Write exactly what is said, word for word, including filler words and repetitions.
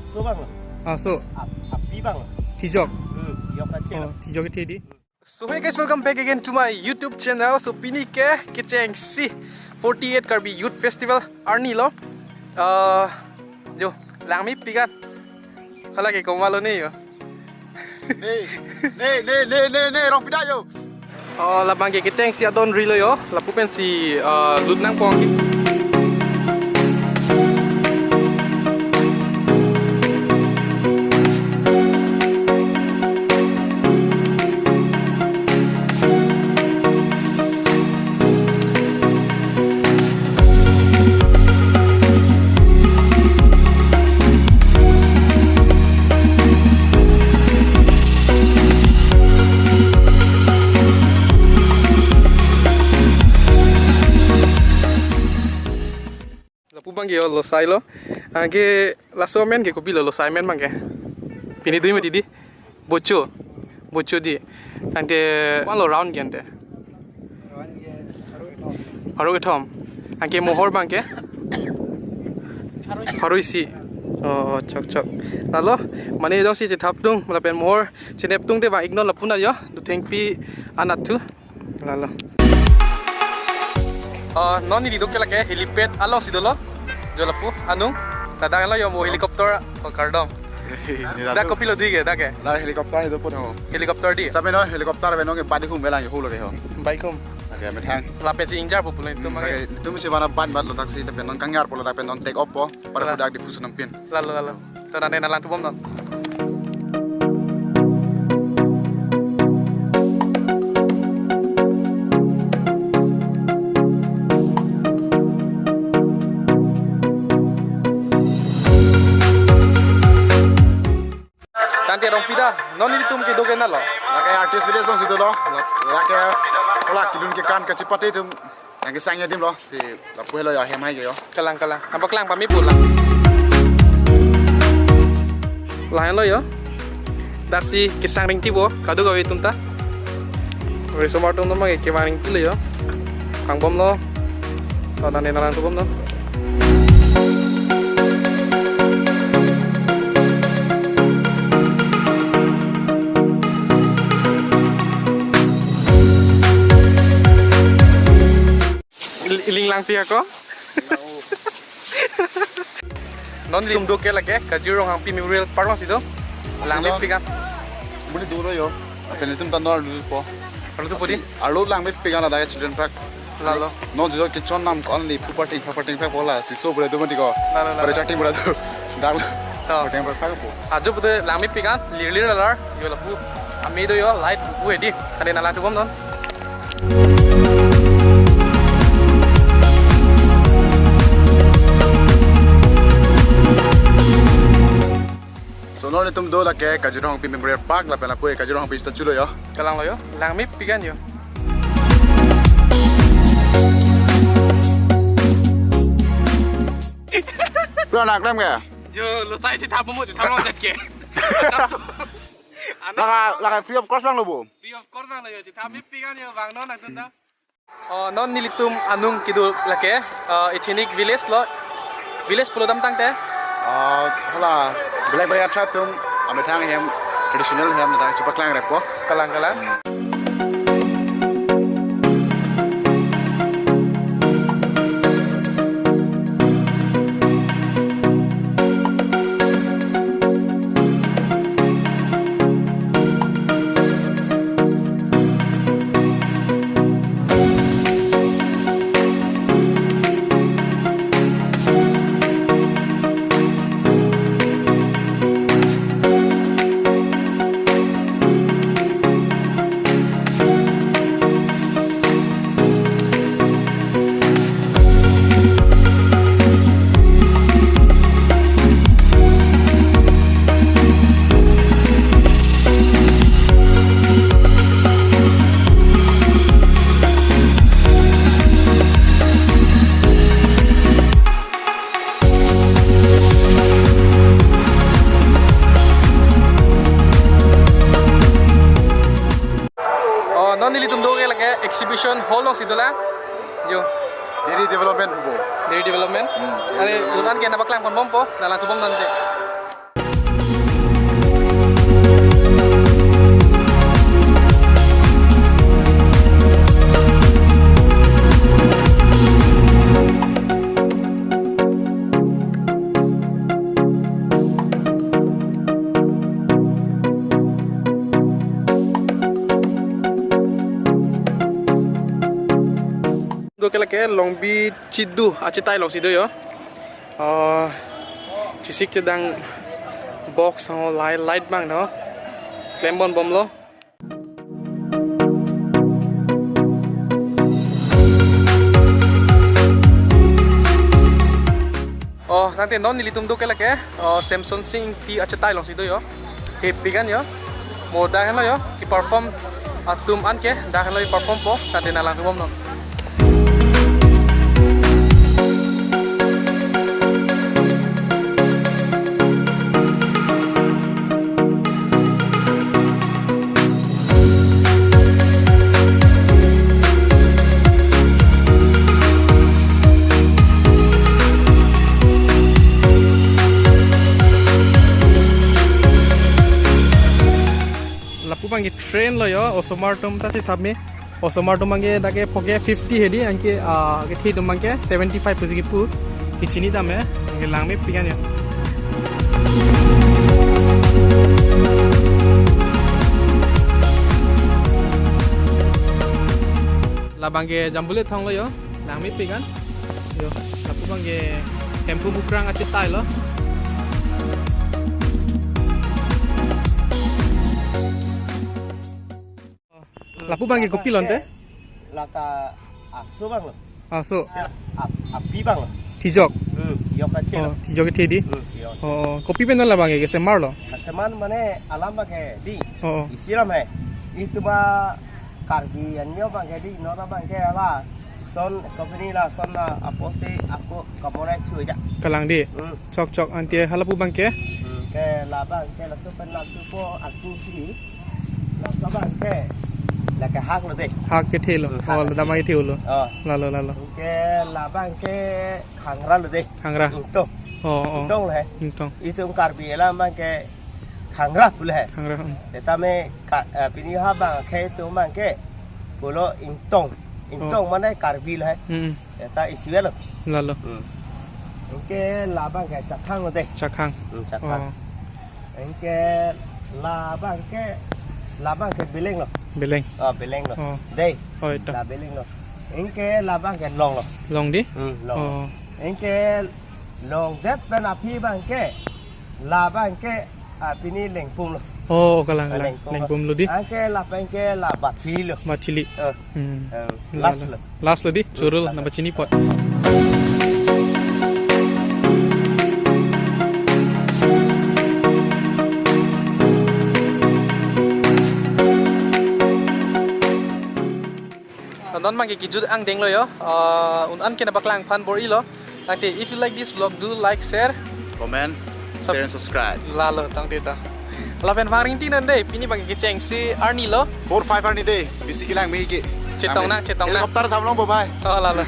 So bang, Ah, so, ap-, api bang. Thijok. Hmm, thijok athelo. Oh, thijok kethe di. So hey guys, welcome back again to my YouTube channel. So pini ke kechengsi forty-eight Karbi Youth Festival arni lo. Uh, jo, langmepik an. Hala ke komatlo ne jo. Ne, ne, ne, ne, ne, ne, Rongpi da jo. Oh, labang ke kechengsi adon rilo jo. Lapu pensi, uh, lut nangpo ke. Lapu bang ke jo losai lo. Anke laso amen ke kopilo losai amen bang ke? Pini dui mati di. Bocho. Bocho di. Tangte komatlo round ke ante? Pharo kethom. Anke mohor bang ke? Pharo isi. Oh, chok chok. Lalo, mane jongsi chethap tung, lapen mohor chenep tung te bang iknon lapu na jo. Duthengpi anat thu. Lalo. Oh, non neli do ke lake helipad alongsi dolo. Jo lapu anung. Ladak lo jo mo helicopter, oh, kardom. Dak kopilo di ke, dak ke? La helicopter ni do pun ho. Helicopter di. Sabe no helicopter be no ke badi hum belang ho lo ke ho. Bike hum. Oke, methang. Lapen si ingjar pu pulo itu Hmm, mage. Oke, itu mesti mana ban bat lo taksi tapi non kangjar pulo tapi non take off po. Pada Lah. Budak di Fusu Nampin. Lalo, lalo. To nane nanglang tubom non. Tangte Rongpi da, non nelitum kedo ke nalo. Lake artist video song situ lo. Lake ola kidun kekan kachipate atum. Yang kesang ya dim lo. Si lapu helo ya hem hai ke jo. Kalang, kalang. Apa kalang pami pulang. Lahen lo jo. Daksi kesang ringti bo. Kadokave atum ta. Risomar atum ta mage kevang ringti lo jo. Kangbom lo. To nane nanglang tubom lo. Il-, iling langpi ako. Non nelitum do ke lake Kajir Ronghangpi Memorial Park alongsi do. Langmepik an. Muni duro jo. Apen nelitum ta nor lu po. Arlo tu pudi? Arlo langmepik an ada children park. Lalo. Non jo kechon nam ko only pu parting pa parting pa pola si so bura do mati ko. Lalo, lalo. Pada chatting bura do. Dang. To. Parting pa pa po. Ajo pude langmepik an lir lir lalar. Jo lapu. Ami do jo light bu edi. Kade nanglang tubom non. So non nelitum do lake Kajir Ronghangpi Memorial Park lapen lapu Kajir Ronghangpi statue lo jo. Kalang lo jo. Langmepik an jo. Bro, nak rem ke? Jo, losai chethap mo, chethap mo det ke. Laka, laka free of cost bang lo bo. Free of cost bang lo jo, chethapmepik an jo bang non nangtum ta. Oh, non nelitum anung kedo lake, uh, ethnic village lo. Village pulo dam tangte. Ah, hala, belek belek tribe atum amethang hem, traditional hem, nang chepaklang repo. Kalang, kalang. Oh, non nelitum do ke lake exhibition hall alongsi dolang. Jo. Dairy development bo. Dairy development. Hmm, dairy Ani development. Unan ke nangpaklang ponbompo, nanglang tubom nonte. Longbi Chidu achetai alongsi do yo. Oh, chesik chedang box ho, light, light abang do. Klembom bomlo. Oh, tangte non nelitum do ke lake, oh, Semson Sing Ingti achetai alongsi do yo. Hepik an yo. Mo dak henlo yo, keperform atum an ke, dak henlo performpo, tangte nanglang thubom non. Lapu abang ke train lo yo, osomar atum ta si sab me. Osomar atum abang ke dak ke phoke fifty hedi, anke, ah, kethe atum abang ke seventy five pusi kipu. Kechini dam he, anke langmepik an yo. Labang ke Jambulethong lo yo, langmepik an. Yo, lapu abang ke Hemphu Mukrang achetai lo. Lapu abang ke kopi lo ante? Lata aso abang lo. Aso. Sila ap-, api abang lo. Thijok. Hmm, thijok kethe lo. Oh, thijok kethe di. Hmm, thijok. Oh, oh. Kopi pen labang ke kesemar lo. Kesemar mane alam abang ke di. Oh, oh. Isi alam he. Itu ba Karbi anyo abang ke di, non abang ke lason company lason na apotsi ako kamonai chu ja. Kalang di. Hmm. Chok chok, ante halapu abang ke? Hmm, ke labang ke laso pen lam thupo aku si. Laso abang ke. Lake hak lo de. Hak kethe lo. Hmm, hak. Oh, kedam kethe lo. Oh. Lalo, lalo. Ke labang ke Khangra lo de. Khangra. Ingtong. Oh, oh. Ingtong lo he. Ingtong. Itum Karbi alam abang ke Khangra pu lo he. Khangra, hmm. Setame ka, eh, pini ha abang ke itum abang ke pulo Ingtong. Ingtong, oh, mane Karbi lo he. Hmm. Seta isi avelo. Lalo. Hmm. Anke labang ke Chakhang lo de. Chakhang. Hmm, Chakhang. Oh. Anke labang ke, labang ke Beleng lo. Beleng. Oh, Beleng lo. Oh. De. Oh, ito. La Beleng lo. Anke labang ke Long lo. Long di? Hmm, Long. Oh. Anke Long det pen aphi abang ke, labang ke, ah, pini Lengpum lo. Oh, kalang, ah, lang. Lengpum lo. Lengpum lo di. Anke labang ke la Bachili lo. Bachili. Eh. Hmm. Eh, last lo. Last lo di, hmm, churul, last lo. Nangpachini apot. Non abang ke kejut angdeng lo yo. Uh, un-an ke nangpaklang aphan bor-i lo. Tangte, if you like this vlog, do like, share, comment, sub-, share and subscribe. Lalo, tangte ta. Lapen vangring ti non de, pini abang ke kechengsi arni lo. Four five arni de, bisi kelang me ke. Chetong nang, chetong nang. Helicopter tham long, bye bye. Oh, lalo.